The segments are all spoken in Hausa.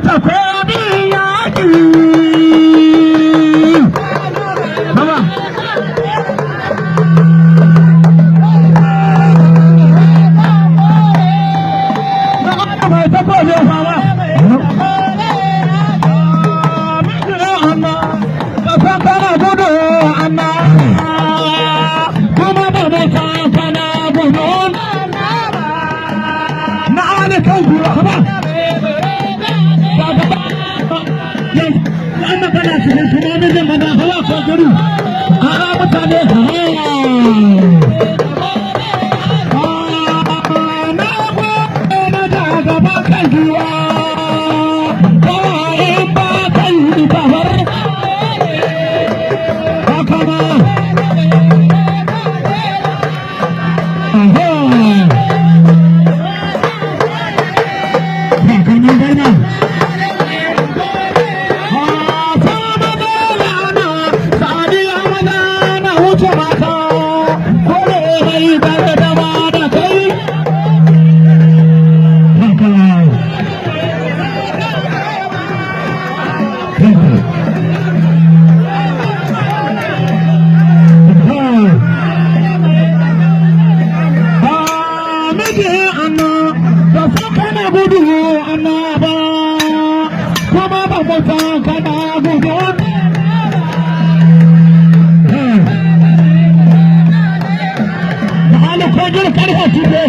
Takobi yaƙi. Baba. Mai takobi fama. Kana gudu amma kuma ba mu san kana gudu na ali kan gura ba ba ba an magana cikin kuma mijin mana hawa ko garu a mutane. Na gode da gaba kan giwa ba in ba kai kamar haka ba. Aha. Haka nan dai. Wuce mata kore mai bare da ma da kai haka. Miji anna ba sa kana gudu anna ba, kuma ba mu san kana gudu. Mahalu kogin karfe tuke.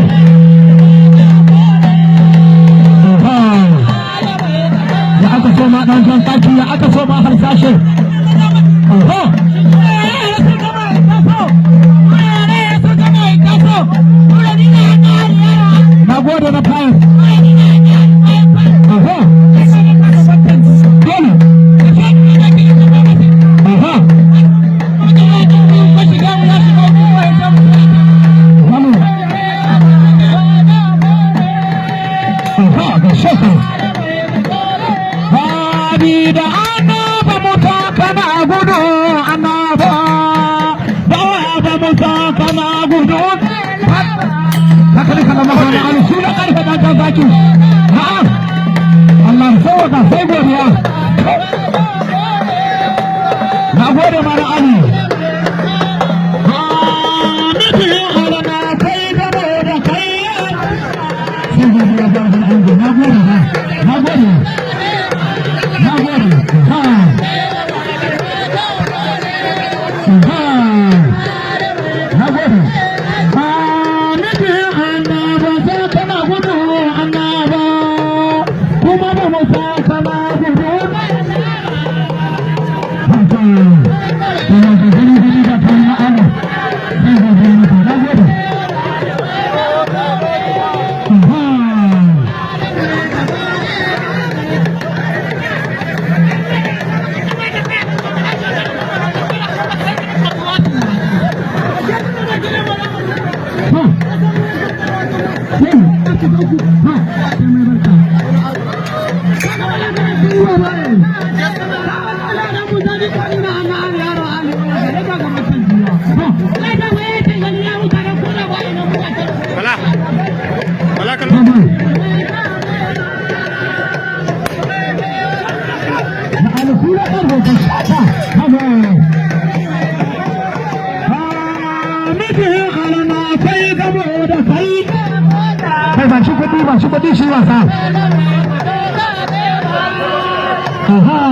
Ya aka so ma ɗan kan tsaki, ya aka so ma harsashe. Aha. Na gode na fayar. Aha. Dole. Aha. Wani. Aha, ga shaka. Babi da annaba muta kana gudu annaba. Bawa muta kana gudu. Haka ne kana mahana alu suna karfe dan kan zaki. A'a. Allah sauwaka, sai godiya. Na gode mana Ali. Miji alama kai gabo da kai. Sai godiya ba da ango. Na gode ba. Na gode. Na gode. Ha. Ha. Na gode. Miji annaba sai kana gudu annaba, kuma ba mu san kana gudu. Haka. Kuma ka gani gani da kan ma'ana. Sai godiya maka. Na gode. Aha. Ha. Ha. Sai mai barka. Bala. Bala kallo. Alkula ƙarfe ta shata. Haba. Miji alama kai gamo da kai. Kai ba shi kuɗi, ba shi kuɗi shi wasa. Aha.